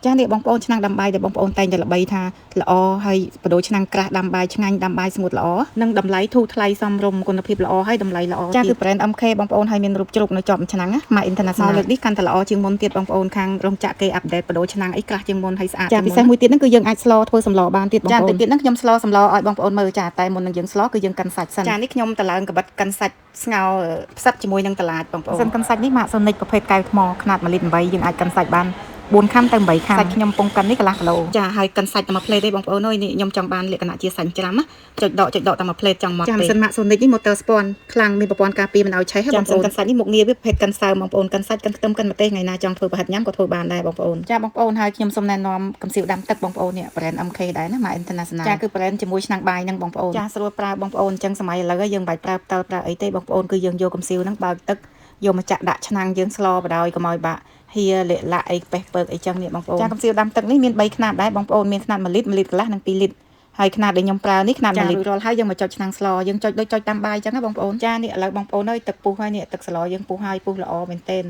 ចានេះបងប្អូនឆ្នាំងដាំបាយដែលបងប្អូនតែងតែល្បីថាល្អហើយបដូរឆ្នាំងក្រាស់ដាំបាយឆ្ងាញ់ដាំបាយស្ងួតល្អនិងតម្លៃធូរថ្លៃសមរម្យគុណភាពល្អហើយតម្លៃល្អចាគឺ brand MK បងប្អូនហើយមានរូបជ្រូកនៅជាប់ឆ្នាំងណាម៉ាក International លើកនេះកាន់តែល្អជាងមុនទៀតបងប្អូនខាងរោងចក្រគេ update បដូរឆ្នាំងអីក្រាស់ជាងមុនហើយស្អាតចាពិសេសមួយទៀតហ្នឹងគឺយើងអាចស្លធ្វើសម្លបានទៀតបងប្អូនចាតិចទៀតហ្នឹងខ្ញុំស្លសម្លឲ្យបងប្អូនមើលចាតែមុននឹងយើងស្លគឺយើងកិនសាច់សិនចានេះខ្ញុំតឡើងកបិតកិនសាច់ស្ងោរផ្សិតជាមួយនឹងតឡាចបងប្អូនសិនកិនសាច់នេះម៉ាកសូនិចប្រភេទកែវថ្មខ្នាត1លីត្រ8យើងអាចកិនសាច់បាន4ខាំទៅ8ខាំសាច់ខ្ញុំពងកិននេះកន្លះគីឡូចាហើយកិនសាច់តែមួយផ្លេតទេបងប្អូនអើយនេះខ្ញុំចង់បានលក្ខណៈជាសាច់ច្រាំណាចុចដកចុចដកតែមួយផ្លេតចង់មកទេចាម៉ាស៊ីនម៉ាកសូនិចនេះ motor ស្ពាន់ខ្លាំងមានប្រព័ន្ធការពារមិនឲ្យឆេះបងប្អូនកិនសាច់នេះមុខងារវាប្រភេទកិនសើមបងប្អូនកិនសាច់កិនខ្ទឹមកិនម្ទេសថ្ងៃណាចង់ធ្វើប្រហិតញ៉ាំក៏ធ្វើបានដែរបងប្អូនចាបងប្អូនហើយខ្ញុំសូមណែនាំកំសៀវដាំទឹកបងប្អូននេះ brand MK ដែរណាម៉ាក International ចាគឺ brand ជាមួយឆ្នាំងបាយហ្នឹងបងប្អូនចាស្រួលប្រើបងប្អូនអញ្ចឹងសម័យឥឡូវយើងមិនបាច់ប្រើផ្តិលប្រើអីទេបងប្អូនគឺយើងយកកំសៀវហ្នឹងបើកទឹកយកមកចាក់ដាក់ឆ្នាំងយើងស្លបដ ாய் កុំឲ្យបាក់ហៀលាក់លាក់អីប៉េះពើកអីចឹងនេះបងប្អូនចាកំសៀវដាំទឹកនេះមាន3ខ្នាតដែរបងប្អូនមានខ្នាត1លីត្រ1លីត្រកន្លះនិង2លីត្រហើយខ្នាតដែលខ្ញុំប្រើនេះខ្នាត1លីត្ររាល់ហើយយើងមកចុចឆ្នាំងស្លយើងចុចដូចចុចតាមបាយចឹងណាបងប្អូនចានេះឥឡូវបងប្អូនអើយទឹកពុះហើយនេះទឹកស្លយើងពុះហើយពុះល្អមែនទែន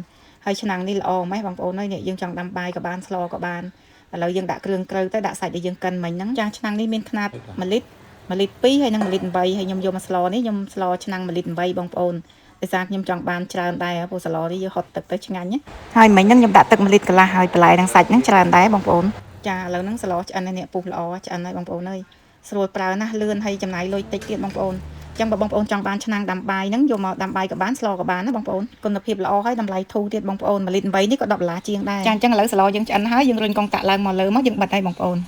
ហើយឆ្នាំងនេះល្អម៉េះបងប្អូនអើយនេះយើងចង់ដាំបាយក៏បានស្លក៏បានឥឡូវយើងដាក់គ្រឿងក្រៅទៅដាក់សាច់ដែលយើងកិនមិញហ្នឹងចាឆ្នាំងនេះមានខ្នាត1លីត្រ1លីត្រ2ហើយនិង1លីត្រ8ហើយខ្ញុំយកមកស្លនេះខ្ញុំស្លឆ្នាំង1លីត្រ8បងប្អូនដោយសារខ្ញុំចង់បានច្រើនដែរព្រោះស្លនេះយើងហត់ទឹកទៅឆ្ងាញ់ណាហើយមិញហ្នឹងខ្ញុំដាក់ទឹក1លីត្រកន្លះហើយបន្លែនិងសាច់ហ្នឹងច្រើនដែរបងប្អូនចាឥឡូវហ្នឹងស្លឆ្អិនហើយនេះពុះល្អឆ្អិនហើយបងប្អូនអើយស្រួលប្រើណាស់លឿនហើយចំណាយលុយតិចទៀតបងប្អូនចឹងបើបងប្អូនចង់បានឆ្នាំងដាំបាយហ្នឹងយកមកដាំបាយក៏បានស្លក៏បានណាបងប្អូនគុណភាពល្អហើយតម្លៃធូរទៀតបងប្អូន1លីត្រ8នេះក៏10ដុល្លារជាងដែរចាអញ្ចឹងឥឡូវស្លយើងឆ្អិនហើយយើងរុញកុងតាក់ឡើងមកលើមកយើងបិទហើយបងប្អូន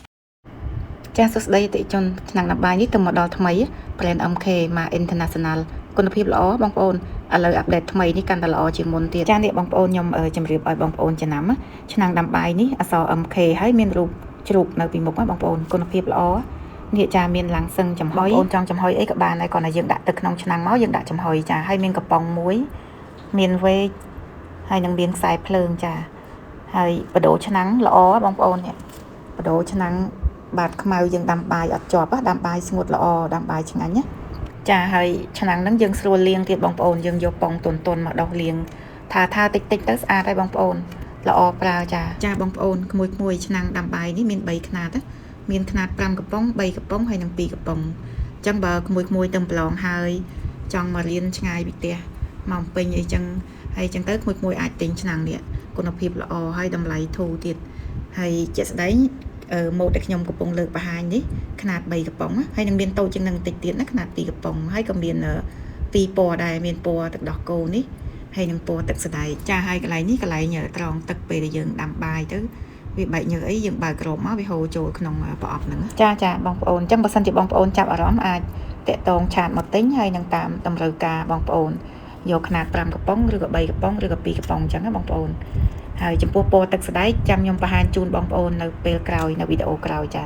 ចាសួស្តីអតិជនឆ្នាំងដាំបាយនេះទៅមកដល់ថ្មី brand MK ម៉ាក International គុណភាពល្អបងប្អូនឥឡូវ update ថ្មីនេះកាន់តែល្អជាងមុនទៀតចានេះបងប្អូនខ្ញុំជម្រាបឲ្យបងប្អូនចំណាំឆ្នាំងដាំបាយនេះអក្សរ MK ហើយមានរូបជ្រូកនៅពីមុខណាបងប្អូនគុណភាពល្អនេះចាមានឡាំងសឹងចំហុយបងប្អូនចង់ចំហុយអីក៏បានដែរគ្រាន់តែយើងដាក់ទឹកក្នុងឆ្នាំងមកយើងដាក់ចំហុយចាហើយមានកំប៉ុងមួយមានវែកហើយនឹងមានខ្សែភ្លើងចាហើយបដូរឆ្នាំងល្អបងប្អូននេះបដូរឆ្នាំងបាតខ្មៅយើងដាំបាយអត់ជាប់ដាំបាយស្ងួតល្អដាំបាយឆ្ងាញ់ណាចាហើយឆ្នាំងហ្នឹងយើងស្រួលលាងទៀតបងប្អូនយើងយកប៉ុងតុនតុនមកដោះលាងថាថាតិចតិចទៅស្អាតហើយបងប្អូនល្អប្រើចាចាបងប្អូនក្មួយក្មួយឆ្នាំងដាំបាយនេះមាន3ខ្នាតណាមានខ្នាត5កំប៉ុង3កំប៉ុងហើយនិង2កំប៉ុងអញ្ចឹងបើក្មួយក្មួយទៅប្រឡងហើយចង់មករៀនឆ្ងាយពីផ្ទះមកពេញអីចឹងហើយចឹងទៅក្មួយក្មួយអាចទិញឆ្នាំងនេះគុណភាពល្អហើយតម្លៃធូរទៀតហើយជាក់ស្ដែងម៉ូតដែលខ្ញុំកំពុងលើកបង្ហាញនេះខ្នាត3កំប៉ុងហើយនឹងមានតូចជាងនឹងតិចទៀតណាខ្នាត2កំប៉ុងហើយក៏មានពីរពណ៌ដែរមានពណ៌ទឹកដោះគោនេះហើយនឹងពណ៌ទឹកសណ្ដែកចាហើយកន្លែងនេះកន្លែងត្រង់ទឹកពេលដែលយើងដាំបាយទៅវាបែកញើសអីយើងបើកក្របមកវាហូរចូលក្នុងប្រអប់ហ្នឹងចាចាបងប្អូនអញ្ចឹងបើសិនជាបងប្អូនចាប់អារម្មណ៍អាចតាក់ទង chat មកទិញហើយនឹងតាមតម្រូវការបងប្អូនយកខ្នាត5កំប៉ុងឬក៏3កំប៉ុងឬក៏2កំប៉ុងអញ្ចឹងណាបងប្អូនហើយចំពោះពណ៌ទឹកសណ្ដែកចាំខ្ញុំបង្ហាញជូនបងប្អូននៅពេលក្រោយនៅវីដេអូក្រោយចា